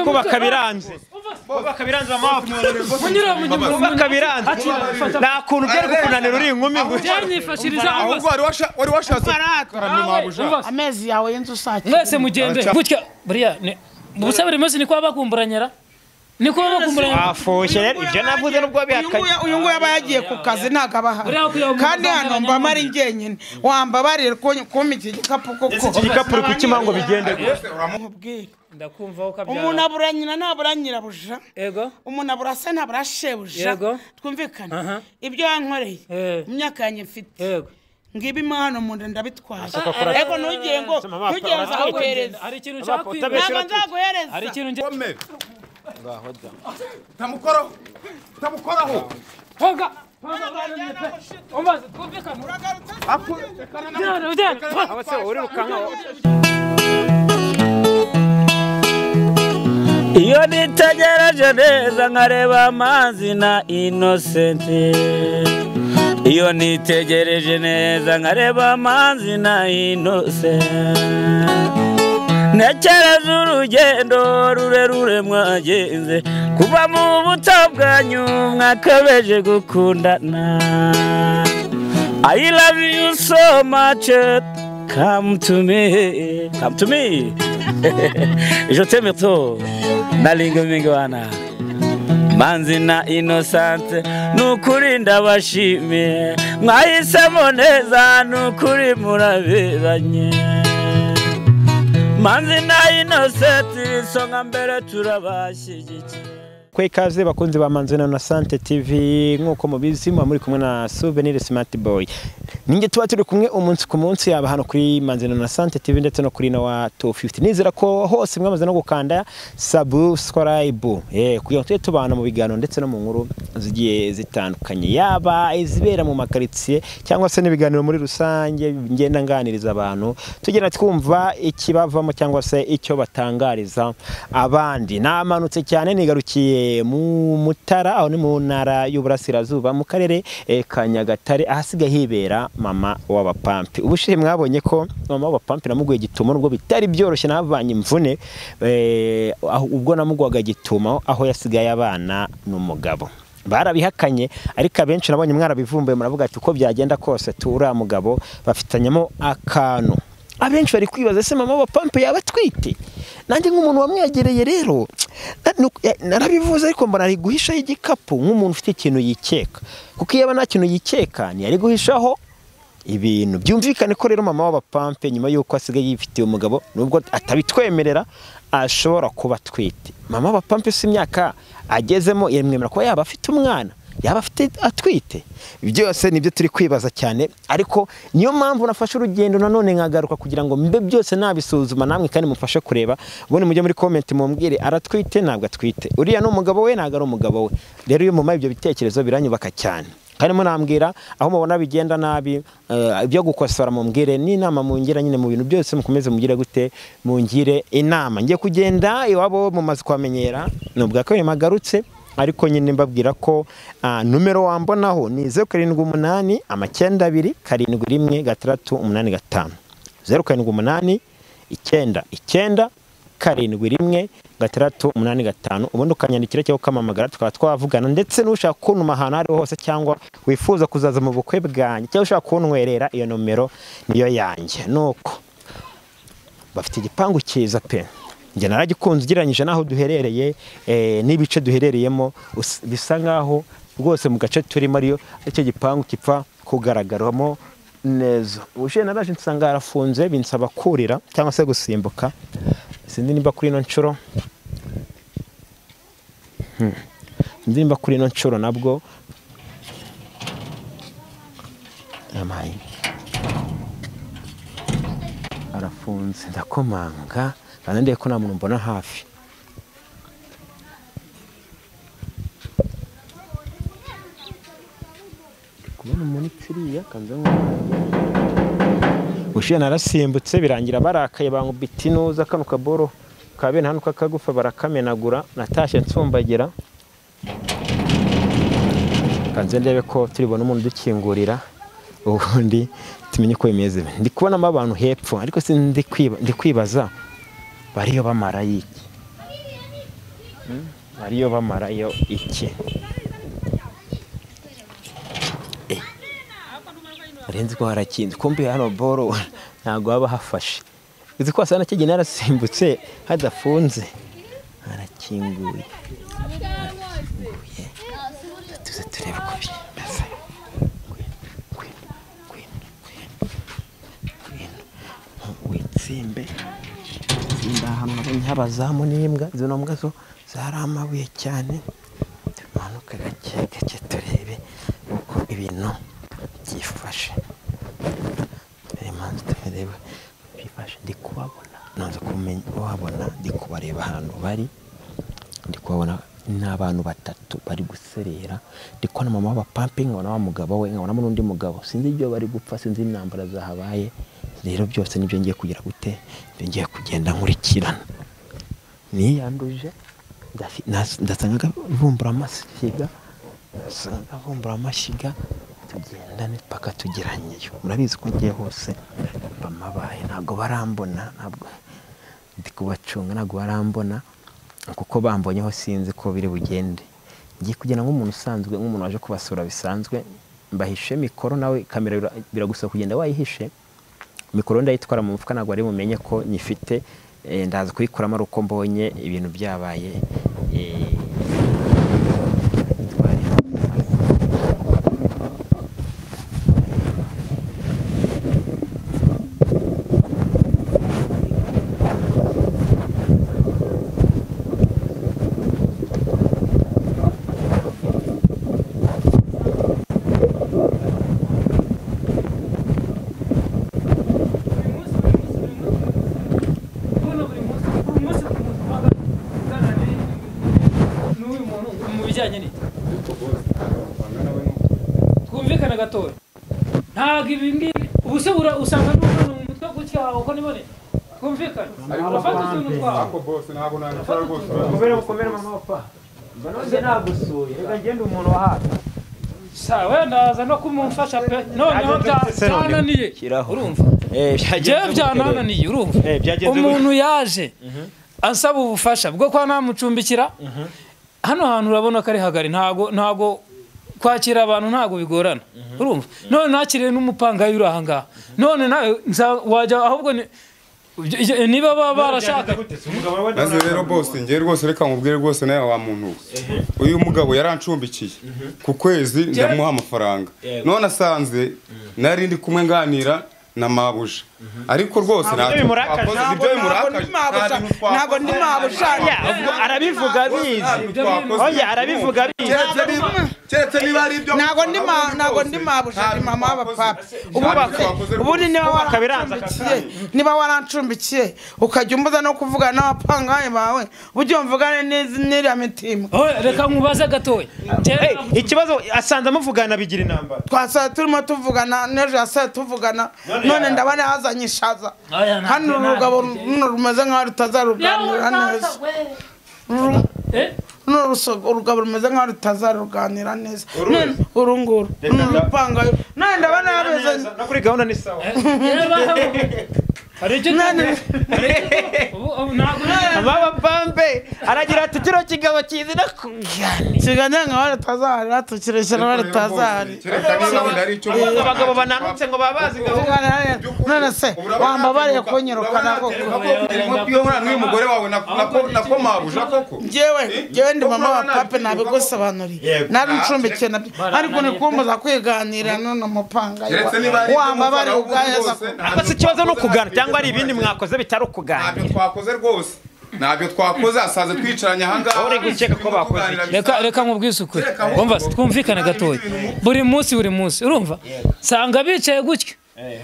Kubaka biranze. Kubaka biranze mama. Kubaka biranze. Nta kuntu byari kukunanira uri inkumi ngo byanyifashiriza ahubwo wari washatse karame. Amezi yawe y'inzu sake. Mwese mugende. Gutya buriya ubusa buri munsi niko bakumburanyera. Niko bakumburanyera. Afoshye rero ibyo navuze nubwo bihakanye. Uyu nguyu aba yagiye ku kazi ntago abaha. Kandi hano mba mari njyenyine. Wambabarira ko iki gikapu koko. Iki gikapu uri kukima ngo bigende gute? Uramubwira. Ndakumva uko abyara. Umuntu abura nyina ntabura nyirabuja. Yego. Umuntu abura se ntabura shebuja. Yego. Twumvikane. Ibyo yankoreye. Mu myaka yanjye mfite. Yego. Ngibi hano mu nda ndabitwaye. Ego ntugiye ngo ntugiye nzaguhereza. Hari ikintu nshaka kwibaza. Ntabwo nzaguhereza. Hari ikintu nje. Ngaho da. Tamukoraho. Tamukoraho. Hoga. Umbaze twumvikane. Apu. Abase uri rukanka. Iyo nitegereje neza nkareba amazi na Innocent. Iyo nitegereje neza nkareba amazi na Innocent. Ntekereza urugendo rurerure mwagenze kuva mu buto bwanyu mwakabeje gukundana. I love you so much, come to me, come to me. Je t'aime trop, nalinga mingwana. Manzi na Innocent nukuri ndabashimiye mwahisemo neza nukuri muraberanye. Manzi na Innocent isonga mbere turabashyigikiye. Kwe ikaze bakunzi ba Manzi na Innocent TV nkuko mubizi muri kumwe na Souvenir Smart Boy. Ninge tuba turi kumwe umunsi ku munsi yaba hano kuri Manzi na Innocent TV ndetse no kuri Nowa 250. Nizera ko hose mwamaze no gukanda subscribe kugira ngo tujye tubana mu biganiro ndetse no mu nkuru zigiye zitandukanye yaba izibera mu makaritsiye cyangwa se n'ibiganiro muri rusange ngenda nganiriza abantu tugenda twumva ikibavamo cyangwa se icyo batangariza abandi. Namanutse cyane nigarukiye mu Mutara aho ni mu ntara y'Uburasirazuba mu karere ka Nyagatare ahasigaye hibera mama w'abapampi. Ubushize mwabonye ko mama w'abapampi namuguye gitumo nubwo bitari byoroshye navanye imvune ubwo namugwaga gitumo aho yasigaye abana n'umugabo. Barabihakanye ariko abenshi nabonye mwarabivumbuye muravuga ati uko byagenda kose tura mugabo bafitanyemo akantu. Abenshi bari kwibaza ese mama w'abapampi yaba atwite? Nanjye nk'umuntu wamwegereye rero narabivuze ariko mbona ari guhishaho igikapu nk'umuntu ufite ikintu yikeka, kuko iyo aba nta kintu yikeka ntiyari guhishaho ibintu. Byumvikane ko rero mama w'abapampe nyuma y'uko asigaye yifitiye umugabo nubwo atabitwemerera ashobora kuba atwite. Mama w'abapampe si imyaka agezemo yemwemera kuba yaba afite umwana yaba afite atwite. Byose nibyo turi kwibaza cyane, ariko niyo mpamvu nafashe urugendo nanone nkagaruka kugira ngo mbe byose nabisuzuma namwe kandi mufashe kureba. Ubundi mujye muri comment mumbwire aratwite ntabwo atwite, uriya ni umugabo we ntabwo ari umugabo we. Rero iyo muma ibyo bitekerezo biranyubaka cyane kandi munambwira aho mubona bigenda nabi ibyo gukosora mumbwire n'inama mungira nyine mu bintu byose mukomeze mugire gute mungire inama. Ngiye kugenda iwabo mumaze kwamenyera nubwo ko magarutse ariko nyine mbabwira ko numero wambonaho ni 078 92 71 6 85 078 99 71 6 85. Ubundi ukanyandikira cyangwa ukamamagara tukaba twavugana, ndetse n'ushaka kuntuma ahantu ari hose cyangwa wifuza kuzaza mu bukwe bwanjye cyangwa ushaka kuntwerera iyo nomero niyo yanjye. Nuko bafite igipangu cyiza pe, njye naragikunze ugereranyije n'aho duherereye n'ibice duherereyemo bisa nkaho rwose mu gace turimo ariyo icyo gipangu kipfa kugaragaramo neza. Ubushize naraje nsanga harafunze binsaba kurira cyangwa se gusimbuka. Sinzi nimba kuri ino nshuro nabwo amayi arafunze. Ndakomanga kandi ndeye ko nta muntu mbona hafi. Kubona umuntu ipfiriya kanze Ushiye narasimbutse birangira barakaye bankubita inuza kano kaboro ka bene hano kakagufa barakamenagura natashye nsumbagira. Kanze ndebe ko turibona umuntu dukingurira ubundi tumenye ko bimeze. Ndi kubonamo abantu hepfo ariko ndi kwibaza bariyo bamara yiki. Ariyo bamarayo iki? Arenze ko harakinze. Kumbi hano boro ntago haba hafashe. Uzi ko asana kigina yarasimbutse hadafunze. Harakinguye. Tuze turebe ko bimeze. Witsimbe. Tsinda hano nabonye abazamu n'imbwa, izo mbwa zo zari amabuye cyane. Tumanuka gake gake turebe uko ibintu byifashe. Turebe byifashe, ndi kubabona. Nanze kumenya wabona, ndi kubareba ahantu bari. Ndi kubabona n'abantu batatu bari guserera. Ndi kubona mama w'abapamping, nkabona wa mugabo we, nkabona n'undi mugabo. Sinzi ibyo bari gupfa, sinzi intambara zahabaye. Rero byose nibyo ngiye kugira gute, ngiye kugenda nkurikirana. Niyanduje ndasanga vumbura amashyiga, ndasanga vumbura amashyiga, tugendane paka tugeranyeyo. Murabizi ko ngiye hose bamabaye, ntabwo barambona, ntabwo ndi kubacunga, ntabwo barambona kuko bambonyeho sinzi ko biri bugende. Ngiye kugenda nk'umuntu usanzwe, nk'umuntu waje kubasura bisanzwe, mbahishe mikoro, nawe kamera biragusaba kugenda wayihishe. Mikoro ndayitwara mu mufuka, ntabwo ari bumenye ko nyifite. Ndaza kuyikuramo ari uko mbonye ibintu byabaye. Twumvikana gatoya. Ntabwo ibi ngibi ubuse usanga n'umwana mu mutwe gutya uko nibone. Twumvikana. Urafata utuntu twawe. Ako boss ntabwo nabikora rwose. Komera mukomere mama papa. Mbanoze nagusuye. Reka ngende umuntu wa hafi. Sawa ndaza no kumumfasha pe. Noneho byananiye. Urumva? Byananiye urumva? Umuntu yaje ansaba ubufasha bwo kwa namucumbikira. Hano hantu urabona ko ari hagari, ntago kwakira abantu ntago bigorana. Urumva? None nakire n'umupanga yuri aha ngaha. None nawe wajya ahubwo niba baba barashaka. Maze rero boss ngiye rwose reka nkubwire rwose nawe wa muntu. Uyu mugabo yarancumbikiye ku kwezi ndamuha amafaranga. None asanze nari ndi kumwe nganira na mabuja. Ariko rwose ntabwo bimurakaje. Ntabwo ndi mabuja. Arabivuga bizi. Oya arabivuga bizi. Keretse niba ari ibyo. Ntabwo ndi mabuja, ndi mama w'abapapa. Ubundi niba warancumbikiye ukajya umbuza no kuvugana n'abapangaye bawe, ujye mvugane n'iriya mitima. Reka nkubaze gatoya. Ikibazo asanze amuvugana bigira intambara. Twasa turimo tuvugana n'ejo yasaye tuvugana, none ndabona yazanye ishaza. Hano urugabo rumeze nkaho rutazaruganira neza. Urugabo rumeze nkaho rutazaruganira neza. Uru nguru n'urupangayo. None ndabona yabezanye. No kuri gahunda ni sawa. Mama Pampe aragira ati kino kigabo kizi no kuganira. Kiganira nkaho rutazahari, tukireshyira nkaho rutazahari. Abagabo bananutse ngo babazi gahunda. None se wambabariye kunyirukana koko? N'uyu mugore wawe nako mabuja koko? Njyewe ndi mama wa Pape nabigusobanuriye. Nari ncumbikiye nabyo. Ariko ni kumbuza kwiganira none umupanga. Wambabariye ubwaheza. Ariko si ikibazo no kuganira cyangwa ari ibindi mwakoze bitari ukuganira. Ntabyo twakoze rwose. Ntabyo twakoze asaze twicaranye aha ngaha. Uri gukeka ko bakoze. Reka nkubwise ukuri. Umva twumvikane gatoya. Buri munsi urumva? Sanga bicaye gutya.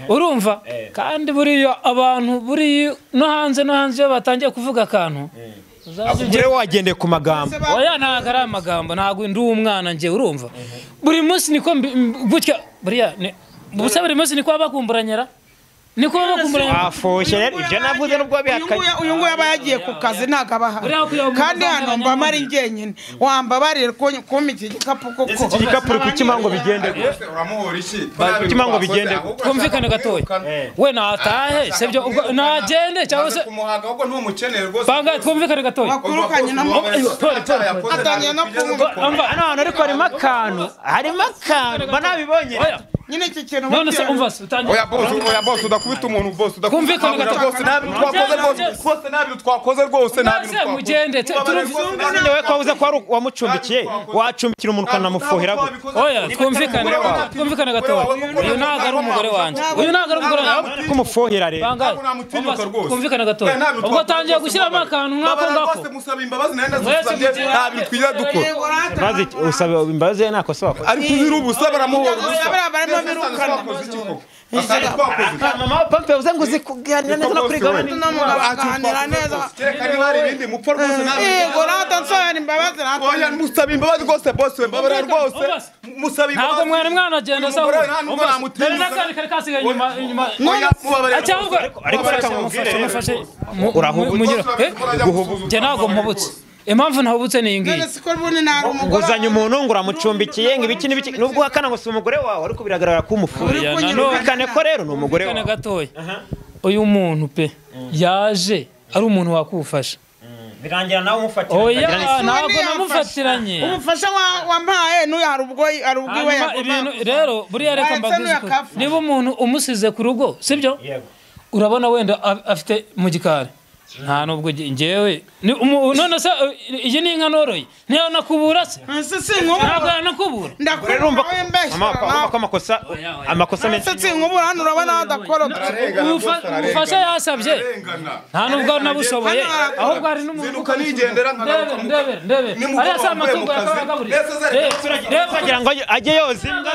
Urumva? Kandi buriya abantu buri no hanze iyo batangiye kuvuga akantu. Ugere wagendeye ku magambo. Oya ntabwo ari amagambo, ntabwo ndi umwana nje urumva. Buri munsi niko gutya buriya ubuse buri munsi niko bakumburanyera. Niko bakumuranye. Afoshye rero ibyo navuze nubwo bihakanye. Uyu nguyu aba yagiye ku kazi ntago aba ahari. Kandi hano mba mari njyenyine. Wambabarira kumpa iki gikapu koko. Iki gikapu uri kukima ngo bigende gute? Uramuhora iki? Kukima ngo bigende gute? Twumvikane gatoya. We natahe sibyo ubwo nagende cyangwa se kumuhaga ahubwo ntumukeneye rwose. Banga twumvikane gatoya. Wakurukanye na atangiye no kumva. Hano hantu ariko harimo akantu. Harimo akantu. Mba nabibonye. Nyine iki kintu none se umva utangiye. Oya boss udakubita umuntu boss udakubita. Kumvikana rwose nabi twakoze rwose nabi twakoze rwose nabi twakoze. Mugende turumvikane we ko uza ko ari wamucumbikiye wacumbikira umuntu kanamufuhira gute. Oya twumvikane twumvikane gatoya. Uyu ntago ari umugore wanjye. Uyu ntago ari umugore wanjye. Kumufuhira rero. Twumvikane gatoya. Ubwo tangiye gushyiramo akantu nk'ako ngako. Rwose musaba imbabazi nayo ndazisabye nta bintu twiza dukora. Imbabazi usaba imbabazi nta kosa wakoze. Ari kuzira ubusa baramuhora ubusa. Mama Pampe uze ngo uzi kuganira neza no kuri gahunda kuganira neza. Kereka niba hari ibindi mupfa rwose nabi. Yego rata nsaba imbabazi rata. Oya musaba imbabazi rwose boss we mbabara rwose. Musaba imbabazi. Ntabwo mwari mwanagenda sawa. None kari kasigaye inyuma inyuma. Ariko reka mubwire urahubutse. Njye ntabwo mpubutse. Impamvu ntahubutse ni iyi ngiyi. Nguzanye umuntu ngo uramucumbikiye ngo ibiki n'ibiki nubwo uhakana ngo si umugore wawe ariko biragaragara ko umufuye. Bikane ko rero ni umugore wawe. Gatoya. Uyu muntu pe yaje ari umuntu wakufasha. Birangira nawe umufatiranye. Oya ntabwo namufatiranye. Umufasha wampaye n'uyu hari ubwo ari ubwiwe yagomba. Rero buriya reka mbabwize niba umuntu umusize ku rugo sibyo? Urabona wenda afite mu gikari. Nta nubwo ngewe none se iyi ni inka noroye niyo nakubura se ntabwo yanakubura ndakubura ko amakosa menshi se sinkubura hano urabona adakora ubufasha yasabye nta nubwo nabushoboye ahubwo hari n'umuntu ziruka nigendera nkagaruka ndebe ariya si amatungo yakabagaburira kugira ngo ajye yoza imbwa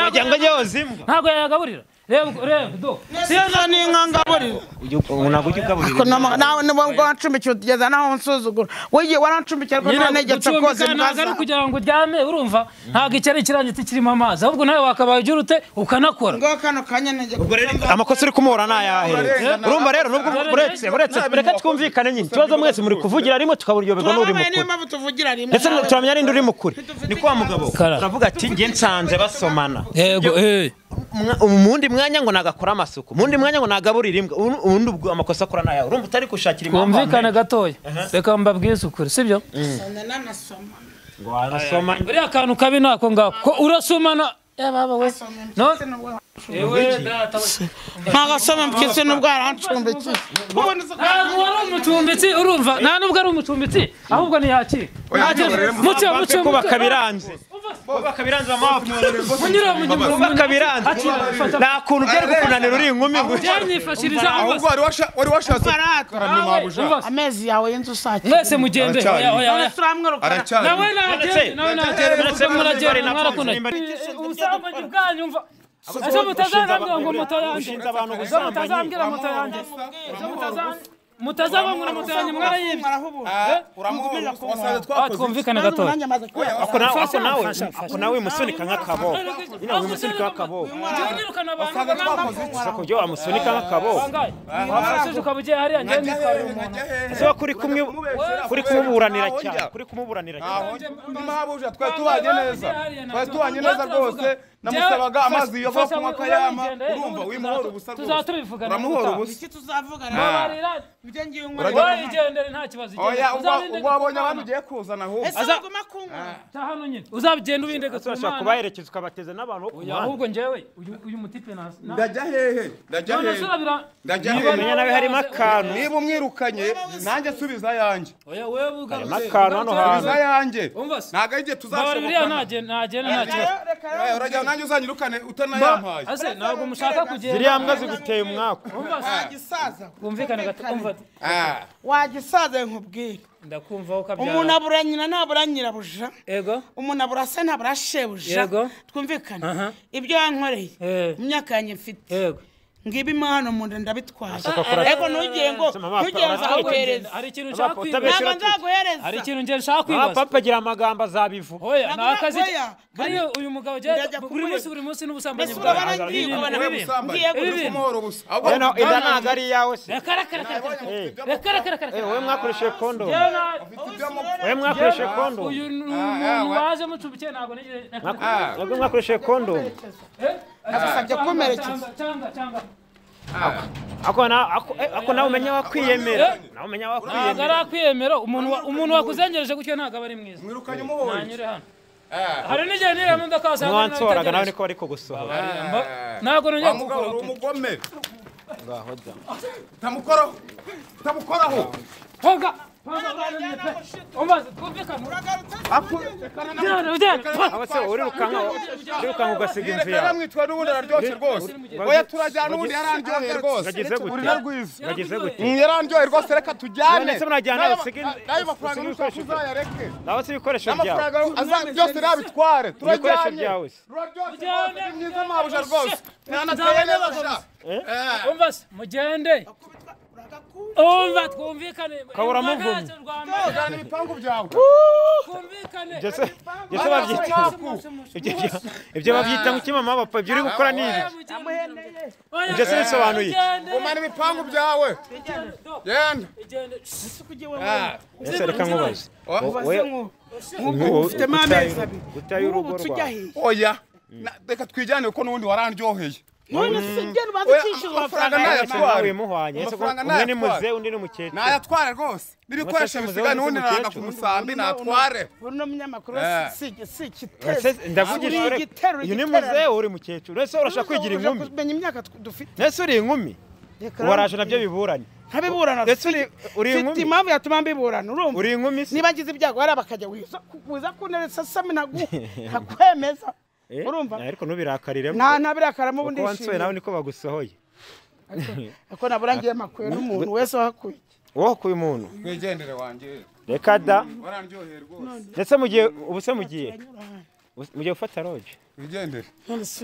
kugira ngo ajye yoza imbwa ntabwo yayagaburira Reba do. Siyo ni inka ngaburira. Ntabwo ujya ugaburira. Nawe nubwo wancumbikiye utugeza naho nsuzugura. Wowe warancumbikiye ariko ntanegetse koza imbwa ntabwo ari kugira ngo uryame urumva ntabwo icyari ikirangiti kirimo amazi ahubwo nawe wakabaye ugira ute ukanakora. Ngo kano kanya nege. Amakosa uri kumuhora ni ayahe? Urumva rero nubwo uretse reka twumvikane nyine. Ikibazo mwese muri kuvugira rimwe tukaburyoberwa n'uri mukuru. Niyo mpamvu tuvugira rimwe. Ndetse turamenya n'indi uri mukuru. Ni kwa mugabo. Uravuga ati njye nsanze basomana. Yego eh. Umundi mwanya ngo nagakora amasuku, mundi mwanya ngo nagaburira imbwa, undi ubwo amakosa akora nayo. Urumva utari gushakira impamvu. Kumvikana gatoya. Reka mbabwize ukuri, sibyo? Ngo arasoma. Buriya akantu kabi nako ngako. Ko urasomana baba we. No. Ewe data we. Ntagasoma mpyisi nubwo arancumbikiye. Ntabwo wari umucumbitsi urumva, nta nubwo ari umucumbitsi ahubwo ni yakira. Mucyo mucyo kubaka biranze. Kubaka biranze mama. Munyura kubaka biranze. Nta kuntu byari kukunanira uri inkumi ngo byanyifashiriza ahubwo wari washatse amezi yawe y'inzu usakira. Mwese mugende. Oya oya. Nawe nagende, nawe nagende. Muragenda mwarakundanye. Ubusambanyi bwanyu mva. Ejo mutazambwira ngo moto yanjye. Ejo mutazambwira moto yanjye. Ejo mutazabangura moto yanjye mwarayibye. Twumvikane gatoya. Ako nawe musunika nk'akaboko. Nyine umusunika nk'akaboko. Sako byo amusunika nk'akaboko. Wafashije ukaba ugiye hariya njye nitwara umuntu. Ese kuri kumwe kuri kumuburanira cyane, kuri kumuburanira cyane. Mabuja twari tubanye neza. Twari tubanye neza rwose. Namusabaga amazi yo kunywa kayama urumva wimuhora ubusa rwose. Tuzatubivugana. Uramuhora ubusa. Iki tuzavugana. Ibyo ngiye unywa. Igendere nta kibazo igende. Oya ubwo wabonye abantu ugiye kuzana ahubwo. Ese uguma kunywa. Hano nyine. Uzabigenda ubindega turashaka kubaherekeza ukabateza n'abantu bo kumana. Ahubwo njyewe uyu mutipe na ndajya hehe? Ndajya hehe? Ndajya hehe? Menya nawe harimo akantu. Niba umwirukanye nanjye subiza yanjye. Oya wewe ugarutse. Harimo akantu hano hantu. Subiza yanjye. Ntago ari igihe tuzashoboka. Nagenda nta kibazo. Urajya nanjye uzanyirukane utanayampaye. Ase ntabwo mushaka kugenda. Ziriya mbwa ziguteye umwaku. Wagisaza. Kumvikane gato umva. Wagisaza nkubwire. Ndakumva ukabyara. Umuntu abura nyina ntabura nyirabuja. Yego. Umuntu abura se ntabura shebuja. Yego. Twumvikane. Ibyo yankoreye. Mu myaka yanjye mfite. Yego. Ngibi impano mu nda ndabitwaye. Ego ntugiye ngo ntugiye nzaguhereza. Hari ikintu nshaka kwibaza. Ntabwo nzaguhereza. Hari ikintu ngiye nshaka kwibaza. Papa agira amagambo azabivuga. Oya nakazi. Buriya uyu mugabo je buri munsi n'ubusambanyi bwawe. Ngiye kumuhora ubusa. Inda ntabwo ari iyawe se. Reka. Wowe mwakoresheje kondomu. Wowe mwakoresheje kondomu. Uyu muntu waje mucumbikiye ntabwo nigeze. Ntabwo mwakoresheje kondomu. Nagusabye kumerekeza. Cyangwa. Ako nawe umenya wakwiyemera. Nawe umenya wakwiyemera. Ntabwo arakwiyemera. Umuntu wakuzengereje gutyo ntabwo aba ari mwiza. Mwirukanye umuhoye. Nanyure hano. Hari n'igihe niriya modoka wasanga mwansohoraga nawe niko bari kugusohora. Ntabwo nongeye kugukora. Uri umugome. Ngaho da. Tamukoraho. Tamukoraho. Hoga. Umbaze twumvikane. Abase urirukanka ugasiga inzu yawe. Yaramwitwa n'ubundi araryoshye rwose. Oya turajyana n'ubundi yarandyoheye rwose. Ngagize gute? Yarandyoheye rwose reka tujyane. None se murajyana usige nayo mafaranga n'ushaka uzayareke. Nawe se ibikoresho byawe. Amafaranga byose nabitware. Turajyanye. Ruraryoshye rwose ni mwiza mabuja rwose. Ntanateye neza sha. Umva se mugende. Umva twumvikane. Kabura muvumye. Tujyane ibipangu byawe. Twumvikane. Jese babyita. Ibyo babyita ngo kimama bapfa ibyo uri gukora ni ibi. Ibyo se bisobanuye. Gumana ibipangu byawe. Genda. Ese reka nkubaze. Ufite amezi abiri. Gutaye urugo rwawe. Oya. Reka twijyane kuko n'ubundi warandyoheye. None se ngene bazicisha amafaranga nayatware. Umwe ni muze undi ni umukecuru. Nayatware rwose. N'ibikoresho bisigaye n'ubundi nanga ku musambi natware. Buno munyamakuru si kiteze. Ndavugisha uyu ni muze uri mukecuru. Ese urashaka kwigira inkumi? Menya imyaka dufite. Nese uri inkumi? Waraje nabyo biburanye. Nkabiburana. Ese uri inkumi? Mfite impamvu yatuma mbiburana urumva. Uri inkumi se? Niba ngize ibyago hari bakajya wiza kuneresa sami ntakwemeza. Urumva? Ariko nubirakariremo. Nta birakaramo ubundi nshimye. Kuko nawe niko bagusohoye. Ariko naburangiye makuye n'umuntu wese wahakuye. Wahakuye umuntu? Mwigendere wanjye. Reka da. Warandyoheye rwose. Ndetse mugiye ubuse mugiye. Mugiye gufata roje. Mwigendere.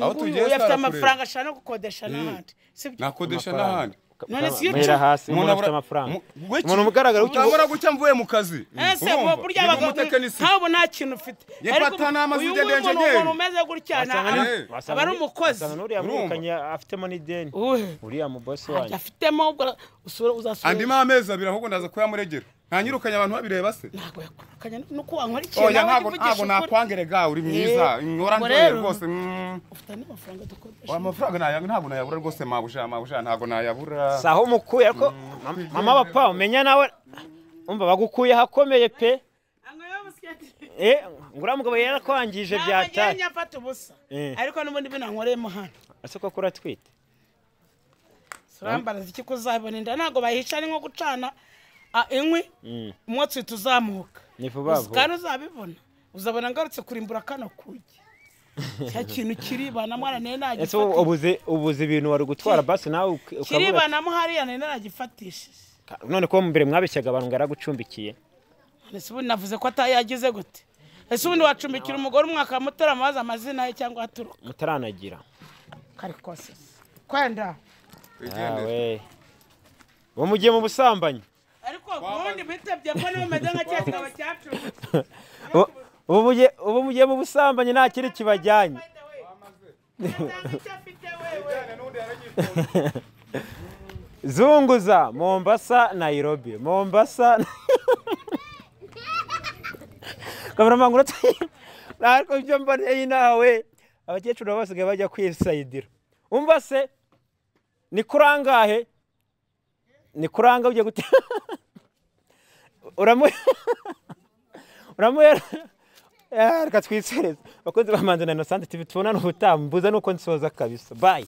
Aho tugiye afite amafaranga ashaka no gukodesha n'ahandi. Sibyo? Nakodesha n'ahandi. None si yo hasi umuntu afite amafaranga. Umuntu mugaragara utabona gucya mvuye mu kazi. Ese burya abagabo nta kintu ufite. Ariko uyu nguyu umeze gutya aba ari umukozi. Wasanga n'uriya mwirukanye afitemo n'ideni. Uriya mu boss wanyu. Afitemo uzasura. Andima amezi abiri ahubwo ndaza kuyamuregera. Ntanyirukanye abantu babireba se? Ntabwo yakurukanye nuko wankora ikintu. Oya ntabwo nakwangerega uri mwiza. Ngora rwose. Ufite n'amafaranga dukodesha. Amafaranga nayanga ntabwo nayabura rwose mabuja ntabwo nayabura. Saho mukuye ariko mama bapfa umenya nawe umva bagukuye hakomeye pe. Ngura mugabo yarakwangije byataye. Ntabwo afata ubusa. Ariko n'ubundi binankoreyemo hano. Ese ko kuratwite? Surambaraza iki kuzabona inda ntabwo bayica ari nko gucana inkwi umwotsi tuzamuka. Ni vuba vuba. Kandi uzabibona. Uzabona ngarutse kurimbura kano kugi. Cya kintu kiribana mwana nene nagifatishije. Ese ubuze ibintu wari gutwara basi nawe ukabura. Kiribana mo hariya nene nagifatishije. None ko mbere mwabeshyaga abantu ngaragucumbikiye. Ese ubundi navuze ko atayagize gute? Ese ubundi wacumbikira umugore umwaka mutaramaza amazina ye cyangwa aturuka? Mutaranagira. Kari kose. Kwenda. Awe. Bo mugiye mu busambanyi. Ariko ubundi bitebye ko niwe meze nka cya kigabo cyacu. Ubu mugiye mu busambanyi nta kiri kibajyanye. Zunguza Mombasa Nairobi. Mombasa. Kamera ariko ibyo mboneye nawe abakecuru basigaye bajya kwisayidira. Umva se ni kurangahe? Ni kuranga ugiye gute? Uramuhera reka twisereze. Bakunzi ba Manzi na Innocent TV tubonane ubutaha mbuza nuko nsoza kabisa. Bye.